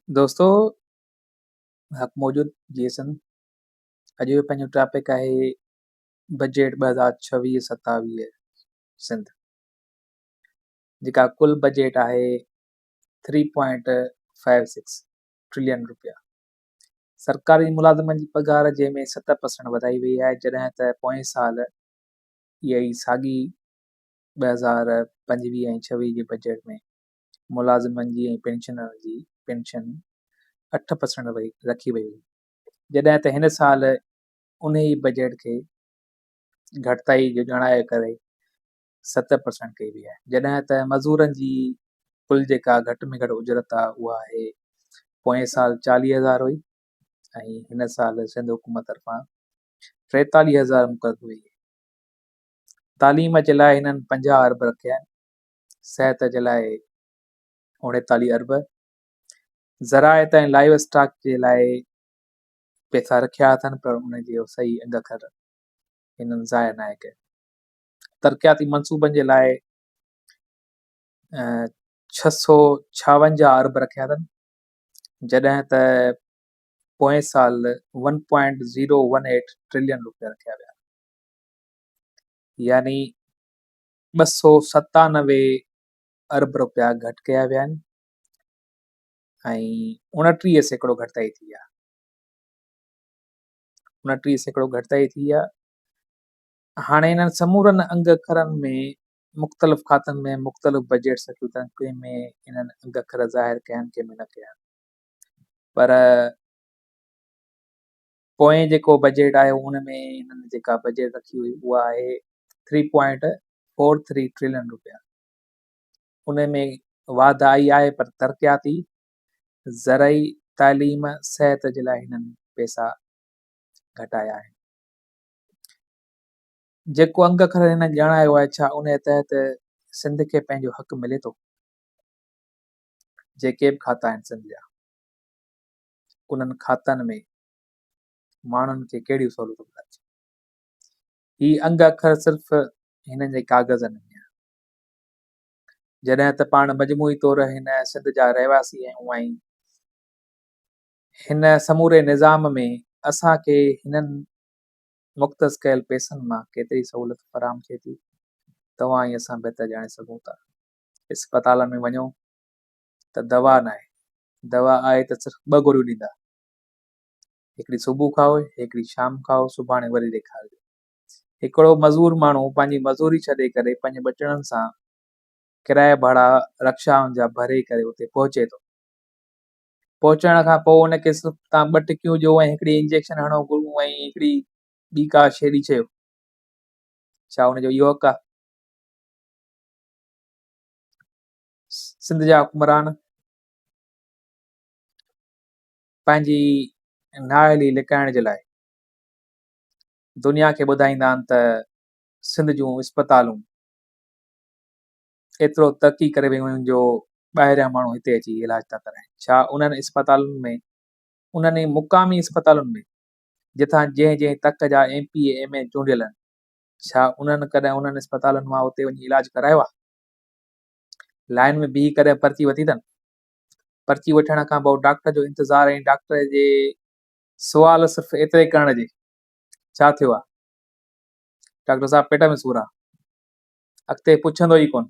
دوستو حق موجود جي سنڌ اڄ جو پنهنجو ٽاپڪ آهي بجيٽ 2026 27 سنڌ جيڪا ڪل بجيٽ آهي 3.56 ٽريلين روپيا سرڪاري ملازمن جي پگهار جنهن ۾ 7% وڌائي وئي آهي جڏهن ته پوئين سال اها ئي ساڳي 2025 ۽ 26 جي بجيٽ ۾ ملازمن جي ۽ پينشنرن جي پينشن 8% رکي وئي هئي جڏهن ته هن سال انهي بجيٽ کي گهٽتائي جو ڄاڻائي ڪري 7% ڪئي وئي آهي جڏهن ته مزورن جي ڪل جيڪا گهٽ ۾ گهٽ اجرت آهي اها آهي پوئين سال 40,000 هئي ۽ هن سال سنڌ حڪومت طرفان 43,000 مقرر ڪئي وئي. تعليم جي لاء هنن 50 ارب رکيا آهن، صحت جي لاء 39 ارب، زراعت ۽ لائيو اسٽاڪ جي لاء پئسا رکيا اٿن پر ان جو صحيح انگ اکر هنن ظاهر ناهي ڪيو. ترقياتي منصوبن جي لاء 656 ارب رکيا اٿن جڏهن ته پوئين سال 1.018 ٽريلين روپيا رکيا ويا يعني 297 ارب روپيا گهٽ ڪيا ويا آهن ۽ 29% گهٽتائي ٿي آهي 29% گهٽتائي ٿي آهي هاڻي انهن سمورن انگ اکرن ۾ مختلف کاتن ۾ مختلف بجيٽس رکيون اٿن، ڪنهن ۾ انهن انگ اکر ظاهر ڪيا آهن ڪنهن ۾ نه ڪيا آهن پر پوئين جيڪو بجيٽ آيو ان ۾ انهن جيڪا بجيٽ رکي هئي اها آهي 3.43 ٽريلين روپيا ان ۾ واڌ آئي آهي پر ترقياتي زرعي تعليم صحت جي لاء هنن پئسا گهٽايا آهن. جيڪو انگ اکر هن ڄاڻايو آهي ڇا ان تحت سنڌ کي پنهنجو حق ملي ٿو؟ جيڪي به کاتا آهن سنڌ جا انهن کاتن ۾ ماڻهن کي ڪهڙيون سهولتون ملن ٿيون؟ هي انگ اکر صرف هنن جي ڪاغذن ۾ آهن. جڏهن ته پاڻ مجموعي طور هن سنڌ جا رهواسي آهيون ۽ هن سموري نظام ۾ اسان کي هنن مختص ڪيل پئسن مان ڪيتري سهولت فراهم ٿئي ٿي، توهان ۽ اسان بهتر ڄاڻي سگهون ٿا. اسپتالن ۾ وڃو ته دوا ناهي، دوا آهي ته صرف ٻه گوريون ڏيندا، هڪڙي صبح کائو، هڪڙي شام کائو، سڀاڻي وري ڏيکارجو. هڪڙو مزور ماڻهو پنهنجي مزوري ڇڏي ڪري پنهنجي ٻچڙن سان ڪرايا ڀاڙا رڪشائن جا ڀري ڪري اتي پهچي ٿو. پهچڻ کان پوء ان کي صرف توهان ٻه ٽڪيون ڏيو ۽ هڪڙي انجيڪشن هڻو ۽ هڪڙي ٻي ڪا شيء ڏئي ڇڏيو. ڇا ان جو اهو حق آهي؟ سنڌ جا حڪمران پنهنجي نااهلي لڪائڻ جي لاء دنيا کي ٻڌائيندا آهن ته سنڌ جون اسپتالون ايترو ترقي ڪري ويون آهن جو ٻاهريان ماڻهو هتي اچي علاج ٿا ڪرائين. ڇا انهن اسپتالن ۾ انهن ئي مقامي اسپتالن ۾ جتان جنهن جنهن تڪ جا M P A M N چونڊيل آهن ڇا انهن ڪڏهن انهن اسپتالن مان اتي وڃي علاج ڪرايو آهي؟ لائين ۾ بيهي ڪڏهن پرچي وتي اٿن؟ پرچي وٺڻ کان پوء ڊاڪٽر جو انتظار ۽ ڊاڪٽر جي سوال صرف ايتري ڪرڻ جي ڇا ٿيو آهي؟ ڊاڪٽر صاحب پيٽ ۾ سور آهي. اڳتي پڇندو ئي ڪونه.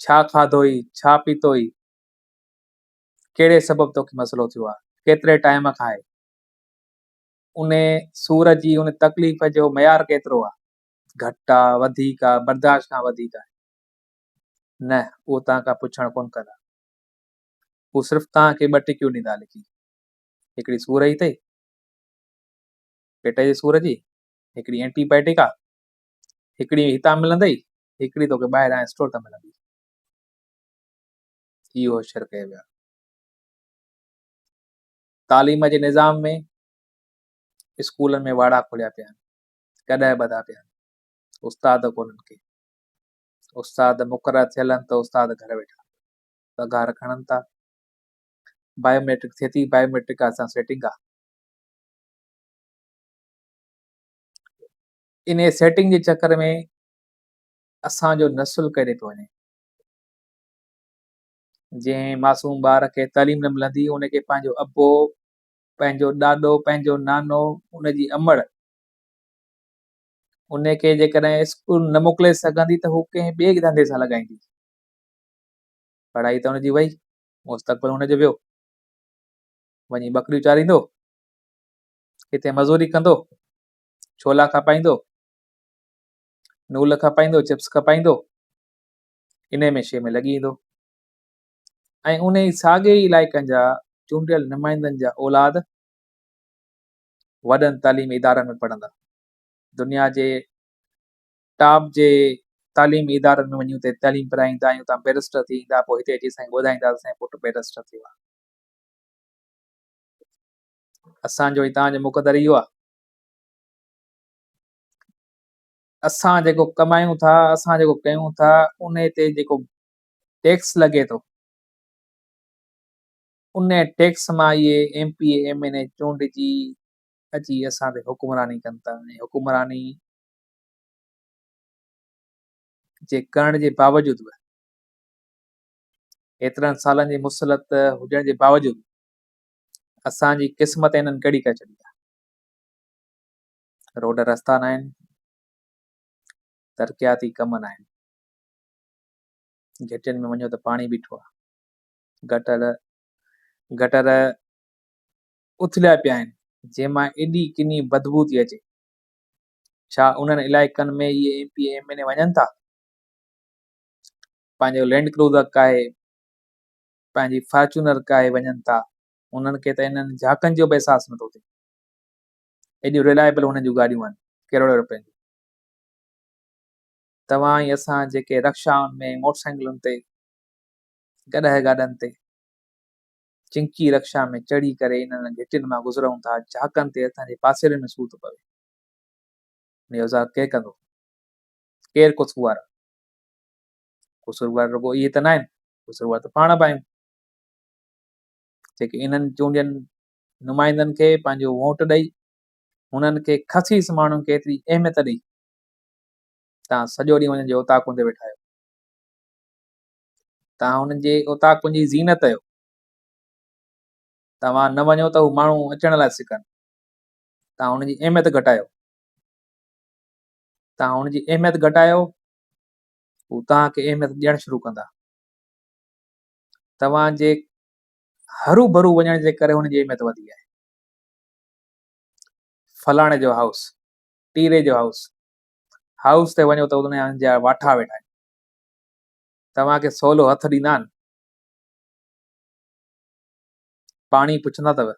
ڇا کاڌو ئي، ڇا پيتو ئي، ڪهڙي سبب توکي مسئلو ٿيو آهي، ڪيتري ٽائيم کان آهي، ان سور جي ان تڪليف جو معيار ڪيترو آهي، گهٽ آ، وڌيڪ آ، برداشت کان وڌيڪ آهي. نه، اهو توهان کان پڇڻ ڪونه ڪندا. هو صرف توهان کي ٻه ٽڪيون ڏيندا لکي. هڪڙي سور جي اٿئي، پيٽ جي سور جي، هڪڙي اينٽي بايوٽڪ آ، هڪڙي هتان ملندئي، هڪڙي توکي ٻاهران اسٽور تان ملندي. اهو حشر ڪيو ويو آهي. تعليم جي نظام ۾ اسڪولن ۾ واڙا کوليا پيا آهن، گڏهه ٻڌا پيا آهن، استاد ڪونهن ڪي. استاد مقرر ٿيل آهن ته استاد گهر ويٺا پگهار کڻن ٿا. بايوميٽرڪ ٿئي ٿي، بايوميٽرڪ سان سيٽنگ آهي. انهيء سيٽنگ جي چڪر ۾ اسان جو نسل ڪيڏي پيو وڃي. جنهن معصوم ٻار کي تعليم نه ملندي ان کي پنهنجو ابو، پنهنجو ڏاڏو، پنهنجو نانو، ان جي امڙ ان کي جيڪڏهن اسڪول نه موڪلي سگهندي ته هو ڪنهن ٻئي ڌنڌي سان لڳائيندي. پڙهائي ته ان جي وئي، مستقبل ان جو ويو. وڃي ٻڪريون چاريندو، ڪٿي مزوري ڪندو، ڇولا کپائيندو، نول کپائيندو، چپس کپائيندو، انهي ۾ شيء ۾ لڳي ايندو ۽ انهي ساڳئي ئي علائقن جا چونڊيل نمائندن جا اولاد وڏن تعليمي ادارن ۾ پڙهندا. دنيا جي ٽاپ جي تعليمي ادارن ۾ وڃي اتي تعليم پرائيندا ۽ اتان بئريسٽر ٿي ايندا پوء هتي اچي سائين ٻڌائيندا ته سائين پٽ بئريسٽر ٿيو آهي. اسان جو ۽ توهان جو مقدر اهو آهي. اسان جيڪو ڪمايون ٿا، اسان جيڪو ڪيون ٿا، انهي تي جيڪو ٽيڪس لڳي ٿو، انهي ٽيڪس مان اهي M P A, M N A چونڊجي اچي اسان تي حڪمراني ڪن ٿا ۽ حڪمراني جي ڪرڻ جي باوجود به ايترن سالن جي مسلط هجڻ جي باوجود اسان جي قسمت انهن ڪهڙي ڪري ڇڏي آهي. روڊ رستا ناهن، ترقياتي ڪم ناهن، گهٽين ۾ وڃو ته پاڻي بيٺو آهي، گٽر گٽر اٿليا پيا آهن، جنهن مان ايڏي ڪني بدبو ٿي اچي. ڇا انهن علائقن ۾ اهي M P A M N A وڃن ٿا؟ پنهنجو لينڊ ڪروزر ڪاهي، پنهنجي فارچونر ڪاهي وڃن ٿا، انهن کي ته انهن جهاڪن جو به احساس نٿو ٿئي. ايڏيون ريلائبل هنن جون گاڏيون آهن ڪروڙين روپين جون. توهان ۽ اسان جيڪي رڪشائن ۾ موٽر سائيڪلن تي گڏهه گاڏن تي چنڪي رڪشا ۾ چڙهي ڪري انهن گهٽين مان گذرون ٿا جهاڪن تي اسان جي پاسيرن ۾ سور ٿو پوي. ان جو ازالو ڪير ڪندو؟ ڪير قصوروار؟ قصوروار رڳو اهي ته ناهن، قصوروار ته پاڻ به آهيون جيڪي انهن چونڊين نمائندن کي پنهنجو ووٽ ڏئي هنن کي خسيس ماڻهن کي ايتري اهميت ڏئي تان سڄو ڏينهن انهن جي اوطاقن تي ويٺا آهيو تان انهن جي اوطاقن جي زينت آهيو توهان نه وڃو ته هو ماڻهو اچڻ لاء سکن تان انهن جي اهميت گهٽايو تان انهن جي اهميت گهٽايو هو توهان کي اهميت ڏيڻ شروع ڪندا توهان جي هرو ڀرو وڃڻ جي ڪري هن جي اهميت وڌي آهي. فلاڻي جو هائوس، ٽيري جو هائوس، هائوس تي وڃو ته انهن جا واٺا ويٺا آهن. توهان کي سولو هٿ ڏيندا آهن. پاڻي پڇندا اٿو،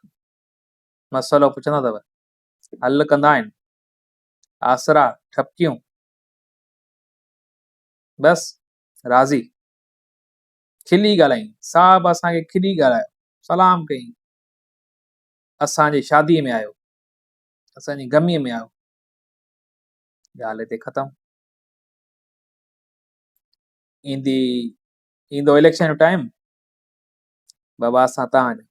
مسئلو پڇندا اٿو، حل ڪندا آهن. آسرا، ٺپڪيون، بس راضي. کلي ڳالهائين، صاحب اسان کي کلي ڳالهايو، سلام ڪيائين، اسان جي شاديء ۾ آيو، اسان جي غميء ۾ آيو. ڳالهه هتي ختم. ايندي ايندو اليڪشن جو ٽائيم، بابا اسان تان جا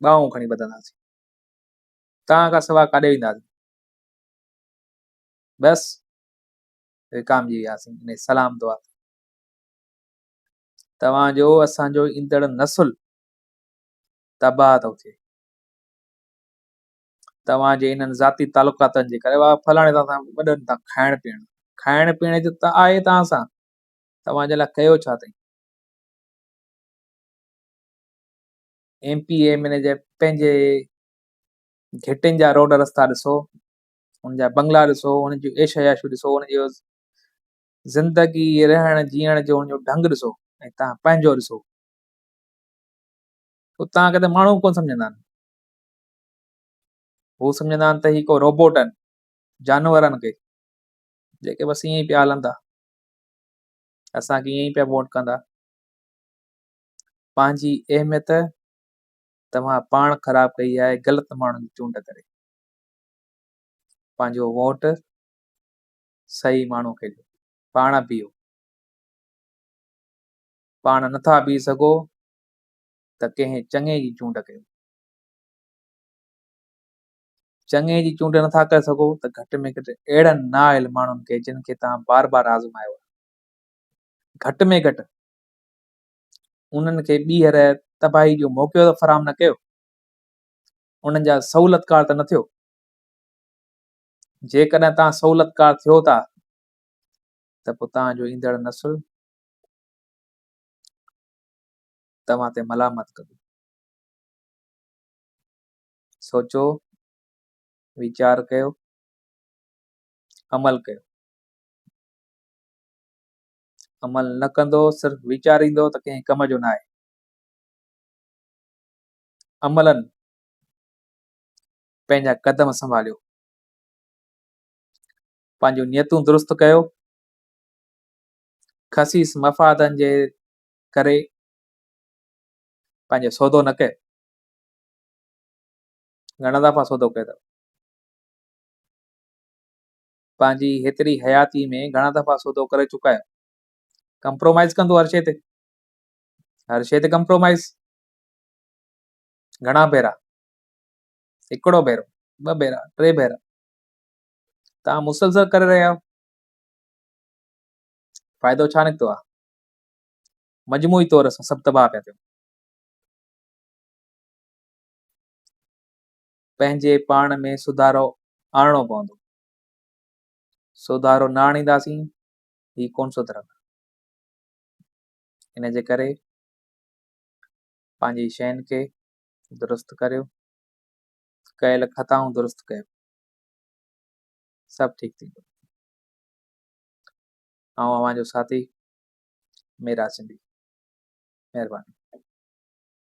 ٻانهون کڻي ٻڌنداسين، تان کان سوا ڪاڏي وينداسين. بس وڪامجي وياسين انهي سلام دعا تي. توهان جو اسان جو ايندڙ نسل تباهه ٿو ٿئي توهان جي انهن ذاتي تعلقاتن جي ڪري واهه فلاڻي تان سان وڏن تان کائڻ پيئڻ کائڻ پيئڻ جو ته آهي توهان سان توهان جي لاء ڪيو ڇا اٿئي ايم پي ايم اين جي پنهنجي گهٽين جا روڊ رستا ڏسو ان جا بنگلا ڏسو ان جون عيش عياشيون ڏسو ان جو زندگي رهڻ جيئڻ جو ان جو ڍنگ ڏسو ۽ توهان پنهنجو ڏسو. اتان کي ته ماڻهو ڪونه سمجهندا آهن. هو سمجهندا آهن ته هي ڪو روبوٽ آهن، جانور آهن ڪي، جيڪي بس ائين ئي پيا هلندا. اسان کي ائين ئي پيا ووٽ ڪندا. پنهنجي اهميت توهان پاڻ خراب ڪئي آهي غلط ماڻهن جي چونڊ ڪري. پنهنجو ووٽ صحيح ماڻهو کي ڏيو. پاڻ بيهو. پاڻ نٿا بيهي سگهو ته ڪنهن چڱي جي چونڊ ڪيو. چڱي جي چونڊ نٿا ڪري سگهو ته گهٽ ۾ گهٽ اهڙن نااهل ماڻهن کي جن کي توهان بار بار آزمايو آهي. گهٽ ۾ گهٽ انهن کي ٻيهر تباهي جو موقعو ته فراهم نه ڪيو، انهن جا سهولتڪار ته نه ٿيو. جيڪڏهن توهان سهولتڪار ٿيو ٿا ته پوء توهان جو ايندڙ نسل توهان تي ملامت ڪندو. سوچو، ويچار ڪيو، عمل ڪيو. عمل نه ڪندو صرف ويچاريندو ته ڪنهن ڪم جو ناهي. عملاً پنهنجا قدم سنڀاليو، پنهنجون نيتون درست ڪيو، خسيس مفادن جي ڪري پنهنجو سودو نه ڪيو. گهڻا دفعا سودو ڪيو اٿو؟ پنهنجي هيتري حياتي ۾ گهڻا دفعا سودو ڪري چڪا آهيو؟ ڪمپرومائز ڪندو هر شيء تي، هر شيء تي ڪمپرومائز. گهڻا ڀيرا؟ هڪڙو ڀيرو، ٻه ڀيرا، ٽي ڀيرا. توهان مسلسل ڪري رهيا آهيو. فائدو ڇا نڪتو آهي؟ مجموعي طور اسان سڀ تباهه پيا ٿيون. پنهنجي پاڻ ۾ سڌارو آڻڻو پوندو. سڌارو نه آڻينداسين هي ڪونه سڌرندا. ان جي ڪري پنهنجي شين کي درست ڪريو، ڪيل خطائون درست ڪيو، سڀ ٺيڪ ٿيندو. آئون اوهان جو ساٿي ميرا سنڌي. مهرباني.